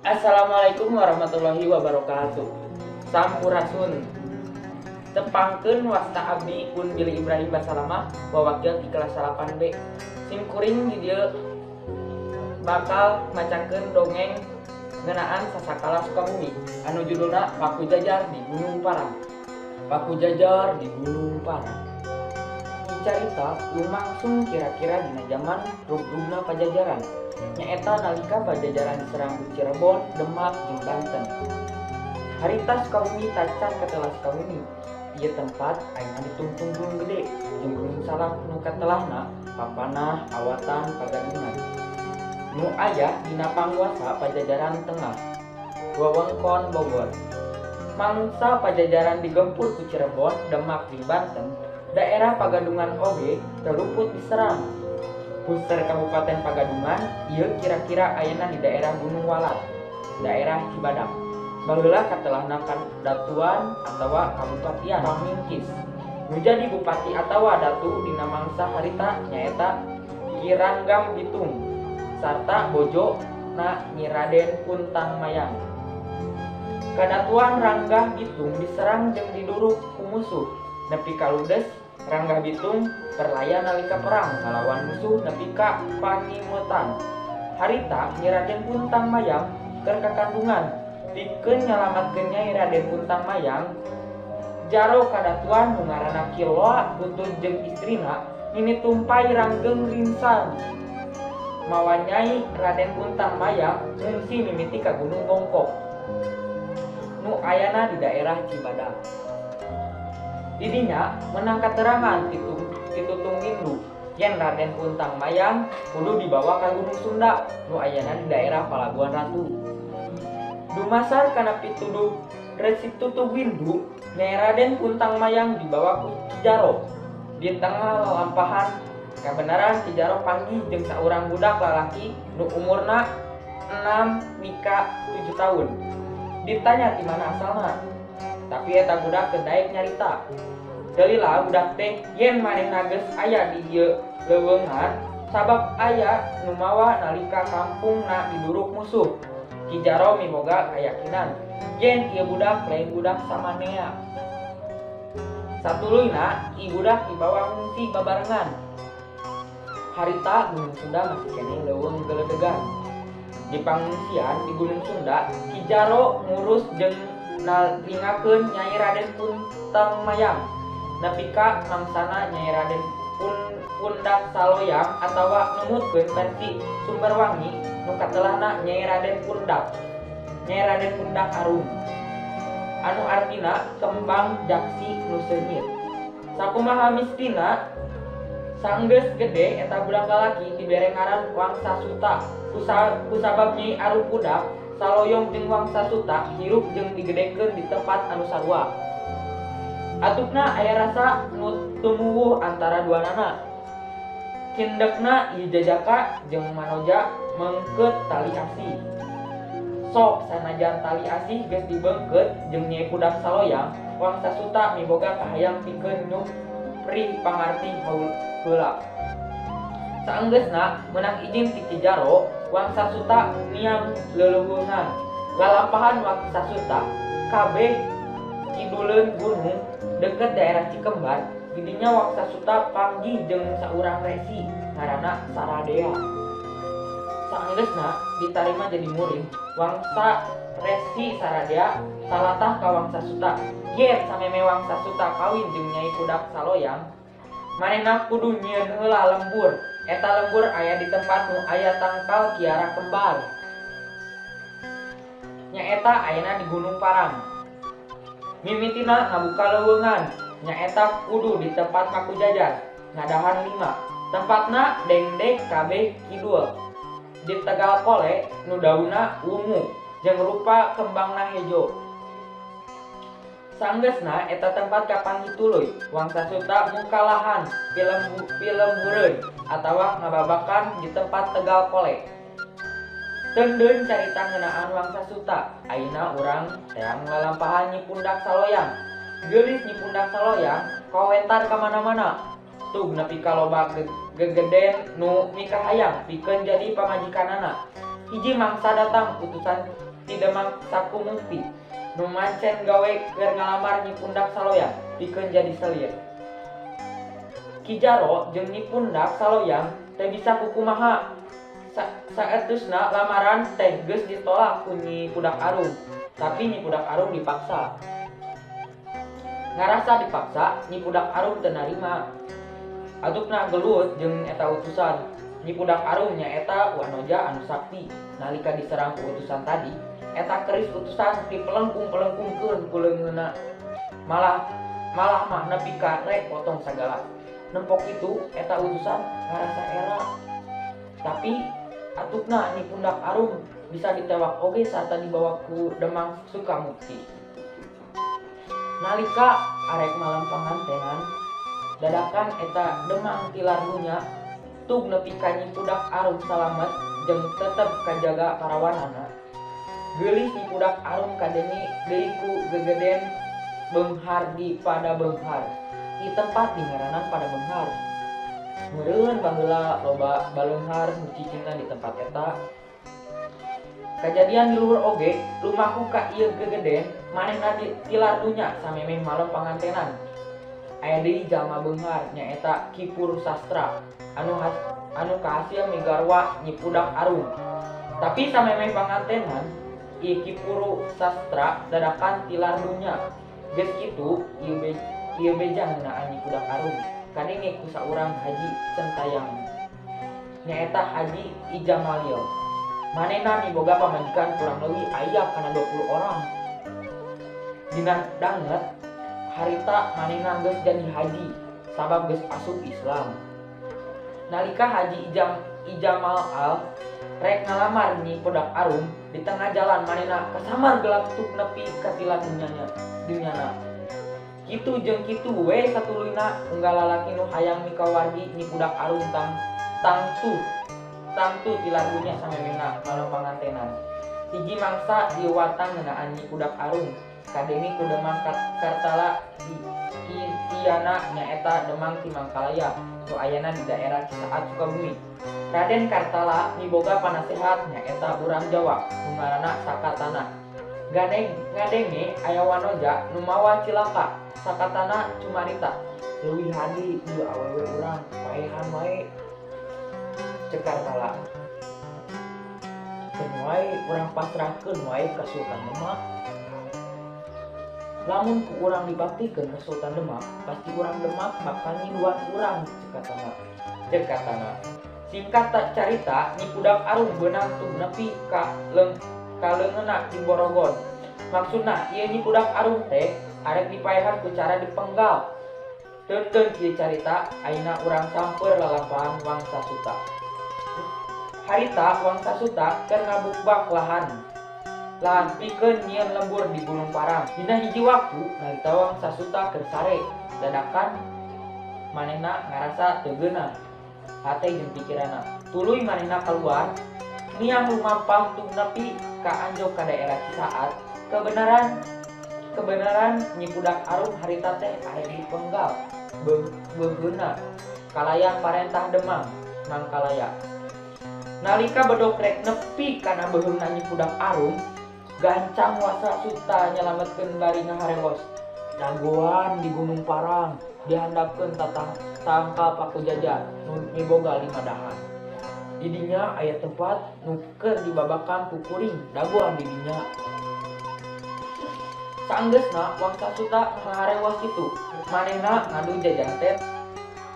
Assalamualaikum warahmatullahi wabarakatuh. Sampurasun. Tepangkeun wasta abdi pun Billy Ibrahim Basalamah wawakil di kelas 8B. Sim kuring di dieu bakal macakeun dongeng ngeunaan Sasakala Sukabumi anu judulna Paku Jajar di Gunung Parang. Paku Jajar di Gunung Parang. Carita lumangsung kira-kira dina jaman rugrugna Pajajaran. Nyaeta nalika Pajajaran diserang ku Cirebon, Demak, jeung Banten. Harita Sukabumi tacan katelah Sukabumi. Ieu tempat ayeuna ditungtung gunung gede jeung gunung salak nu katelahna papanah awatan Pagadungan. Nu aya dina panguasa Pajajaran Tengah, wewengkon Bogor. Mangsa Pajajaran digempur ku Cirebon, Demak, jeung Banten. Daerah Pagadungan oge teu luput diserang. Puser Kabupaten Pagadungan ieu kira-kira ayeuna di daerah Gunung Walat, daerah Cibadak. Baheula katelahna kadatuan atawa kabupatian Pamingkis. Nu jadi bupati atawa datu dina mangsa harita nyaeta Ki Ranggah Bitung sarta bojona Nyi Raden Puntang Mayang. Kadatuan Ranggah Bitung diserang jeung diduruk ku musuh nepi ka ludes. Ranggah Bitung perlaya nalika perang ngalawan musuh nepi ka pangimutan. Harita Nyi Raden Puntang Mayang keur kakandungan. Pikeun nyalamatkeun Nyai Raden Puntang Mayang, jaro kadatuan nu ngaranna Ki Loa Buntut jeung istrina nini tumpai Ranggeng Rinsang. Mawa Nyai Raden Puntang Mayang ngungsi mimiti ka Gunung Bongkok nu ayana di daerah Cibadak. Didinya menang katerangan titutung Windu yen Raden Puntang Mayang kudu dibawa ka Gunung Sunda nu ayana di daerah Palabuhan Ratu. Dumasar kana pituduh Resi Tutug Windu, Nyai Raden Puntang Mayang dibawa ku Ki Jaro. Di tengah lalampahan kabenaran Ki Jaro panggih jeung saurang budak lalaki nu umurna 6 mika 7 tahun. Ditanya ti mana asalna, tapi eta budak teu daek nyarita. Delila budak teh yen manehna geus aya di ieu leuweungan sabab aya nu mawa nalika kampungna diduruk musuh. Ki Jaro miboga kayakinan yen ieu budak lain budak samanea. Satuluyna ieu budak dibawa ngungsi babarengan. Harita Gunung Sunda masih keneh leuweung geledegan. Di pangungsian di Gunung Sunda, Ki Jaro ngurus jeung nalingakeun Nyai Raden Puntang Mayang nepi ka mangsana Nyai Raden Pundak Saloyang atawa numutkeun versi Sumberwangi nu katelahna Nyai Raden Pundak, Nyai Raden Pundak Arum anu artina kembang jaksi nu seungit. Sakumaha mistina sanggeus gede eta budak lalaki dibere ngaran Wangsa Suta kusabab Nyai Arum Pudak Saloyong jeung Wangsa Suta hirup jeung digedekeun di tempat anu sarua. Atupna aya rasa nu tumuwuh antara duanana. Cindekna ieu jajaka jeung manoja meungkeut tali asih. Sok sanajan tali asih geus dibeungkeut jeung Nyai Pudak Saloyang, Wangsa Suta miboga kahayang pikeun nyuprih pangarti heula. Saenggeusna meunang izin ti Ki Jaro, Wangsa Suta miang leleuweungan. Lalampahan Wangsa Suta kabeh kiduleun gunung deket daerah Cikembar. Didinya Wangsa Suta panggih jeung saurang resi ngaranna Saradea. Saenggeusna ditarima jadi murid, Wangsa Resi Saradea talatah ka Wangsa Suta. Yen sameme Wangsa Suta kawin jeung Nyai Pudak Saloyang, manehna kudu nyieun heula lembur. Eta lembur aya di tempat nu aya tangkal kiara kembar. Nyaeta ayana di Gunung Parang. Mimitina ngabuka leuweungan, nyaeta kudu di tempat Paku Jajar, ngadahan 5. Tempatna dengdek kabeh kidul. Di Tegal Kole nu daunna wungu jeung rupa kembangna hejo. Sanggeusna eta tempat kapanggih tuluy Wangsa Suta muka lahan pilembureun atawa ngababakan di tempat Tegal Kole. Teundeun carita ngeunaan Wangsa Suta, ayeuna urang teang lalampahan Nyi Pundak Saloyang. Geulis Nyi Pundak Saloyang kawentar ka mana-mana. Tug nepi ka loba gegeden nu mikahayang pikeun jadi pamajikanana. Hiji mangsa datang utusan ti Demang Sakumukti nu mancen gawe keur ngalamar Nyi Pundak Saloyang pikeun jadi selir. Ki Jaro jeung Nyi Pundak Saloyang teh bisa kukumaha. Saetusna lamaran teh geus ditolak ku Nyi Pudak Arum, tapi Nyi Pudak Arum dipaksa. Ngarasa dipaksa, Nyi Pudak Arum teu narima. Atukna gelut jeung eta utusan. Nyi Pudak Arum nyaeta wanoja anu sakti. Nalika diserang ku utusan tadi, eta keris utusan dipelengkung-pelengkungkeun ku leungeunna. Malah malah mah nepi ka rek potong sagala. Nempok itu eta utusan ngarasa era. Tapi atukna Nyi Pundak Arum bisa ditewak oge sarta dibawa ku Demang Sukamukti. Nalika arek malam pangantenan, dadakan eta Demang tilar dunya tug nepi ka Nyi Pudak Arum salamet jeung tetep kajaga parawanana. Geulis Nyi Pudak Arum kadenge deui ku gegeden beunghar di Padabeunghar. Di tempat dingaranan Padabeunghar. Meureun baheula loba baleunghar nu cicingna di tempat eta. Kajadian di luhur oge lumaku ka ieu gegeden manehna tilar dunya samemeh malem pangantenan. Aya deui jalma beunghar nyaeta Ki Puru Sastra anu kahasil migarwa Nyi Pudak Arum. Tapi samemeh pangantenan ieu Ki Puru Sastra dadakan tilar dunya. Geus kitu ieu beja ngeunaan Nyi Pudak Arum. Kadenge ku saurang Haji Centayang nyaeta Haji Ijamalil. Manehna miboga pamajikan kurang leuwih aya kana 20 orang. Dina danget harita manehna geus jadi haji sabab geus asup Islam. Nalika Haji Ijamal Al rek ngalamar Nyi Pudak Arum, di tengah jalan manehna kasamar gelap tuk nepi ka tilar dunyana. Kitu jeung kitu we satuluyna unggal lalaki nu hayang mikawargi Nyi Pudak Arum tangtu tilar dunya samemehna malam pangantenan. Hiji mangsa diwartang ngeunaan Nyi Pudak Arum kadenge ku Demang Kartala di Iyana nyaeta Demang ti Mangkalaya nu ayana di daerah Cisaat Sukabumi. Raden Kartala miboga panasehat nyaeta urang Jawa nu ngaranna Sakatana. Ngadenge aya wanoja nu mawa cilaka. Sakatana cumarita, leuwih hadi ieu awewe urang paehan wae. Cek Kartala, keun wae urang pasrahkeun wae ka Sultan Demak. Lamun ku urang dibaktikeun ka Sultan Demak, pasti urang Demak bakal nyiduan urang. Cek Kartana. Singkat carita, Nyi Pudak Arum beunang tug nepi ka leungeunna di Borogon. Maksudna ieu Nyi Pudak Arum teh arek dipaehan ku cara dipenggal. Teuteun ieu carita, ayeuna urang samper lalampahan Wangsa Suta. Harita Wangsa Suta keur ngabukbak lahan pikeun nyieun lembur di Gunung Parang. Dina hiji waktu nalika Wangsa Suta keur sare, dadakan manehna ngarasa teu geunah hate jeung pikiranna. Tuluy manehna kaluar miang lumampah tung nepi ka anjog ka daerah Cisaat. Kebenaran Nyi Pudak Arum harita teh arek dipenggal beuheuna kalayan parentah Demang Mangkalaya. Nalika bedog rek nepi kana beuheungna Nyi Pudak Arum, gancang Wangsa Suta nyalametkeun bari ngaharewos. Dagoan di Gunung Parang dihandapkeun tangkal paku jajar nu miboga 5 dahan. Didinya aya tempat nu keur dibabakan ku kuring dagoan didinya. Saenggeusna Wangsa Suta ngaharewos kitu, manehna ngadu jajanten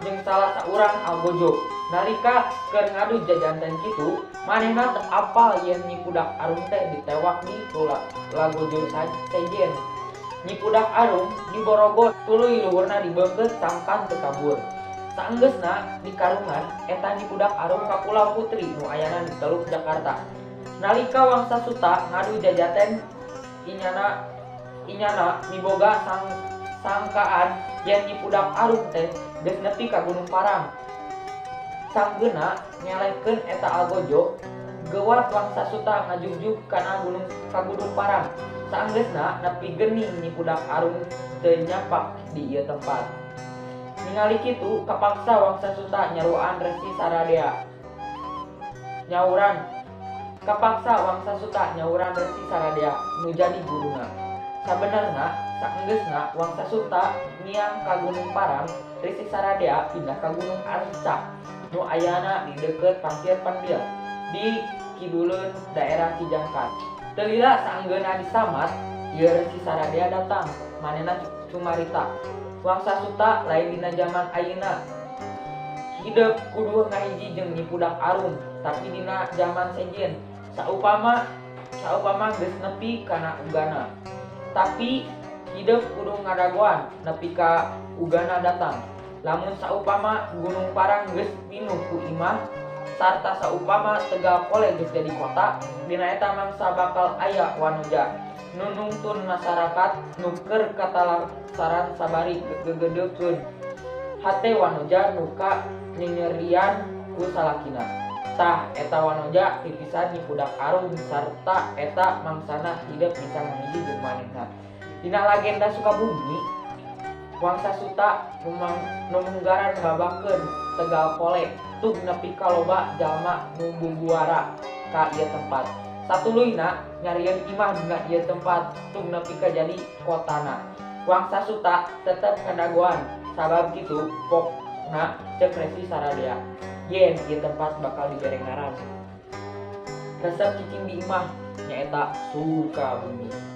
jeung salah saurang algojo. Nalika keur ngadu jajanten kitu, manehna teu apal yen Nyi Pudak Arum teh ditewak di lagojo sejen. Nyi Pudak Arum diborogot tuluy luhurna dibeungkeut sangkan teu kabur. Saenggeusna di karungan eta Nyi Pudak Arum ka Pulau Putri nu ayana di Teluk Jakarta. Nalika Wangsa Suta ngadu jajanten inyana miboga sangkaan yen Nyi Pudak Arum teh geus nepi ka Gunung Parang. Sanggeuna nyelehkeun eta algojo, gewat Wangsa Suta ngajugjug kana ka Gunung Parang. Saenggeusna nepi geuning Nyi Pudak Arum teu nyapak di ieu tempat. Ningali kitu kapaksa Wangsa Suta nyaruan Resi Saradea. Nyauran kapaksa Wangsa Suta nyauran Resi Saradea nu jadi guruna. Sabenerna saenggeusna Wangsa Suta miang ka Gunung Parang, Resi Saradea pindah ka Gunung Arca nu ayana di deukeut Pasir Pendil di kiduleun daerah Cijangkar. Teu lila saanggeuna disamat, ieu Resi Saradea datang, manehna cumarita. Wangsa Suta lain dina jaman ayeuna. Hidep kudu ngahiji jeung Nyi Pudak Arum, tapi dina jaman sejen. Saupama saupama geus nepi kana ugana. Tapi hidep kudu ngadagoan nepi ka ugana datang. Lamun saupama Gunung Parang geus pinuh ku imah sarta saupama Tegal Kole geus jadi kota, dina eta mangsa bakal aya wanoja nu nungtun masyarakat nu keur katalangsaran sabari gegedekeun hate wanoja nu ka nyenyerian ku salakina. Tah eta wanoja titisan Nyi Pudak Arum sarta eta mangsana hidep bisa ngahiji jeung manehna. Dina legenda Sukabumi, Wangsa Suta nu munggaran babakeun Tegal Kole tug nepi ka loba jalma nu bubuara ka ieu tempat. Satuluyna nyarieun imah dina ieu tempat tug nepi ka jadi kotana. Wangsa Suta tetep ngadagoan sabab kitu pokna ceuk Resi Saradea yen ieu tempat bakal dibere ngaran. Resep cicing di imah nyaeta Sukabumi.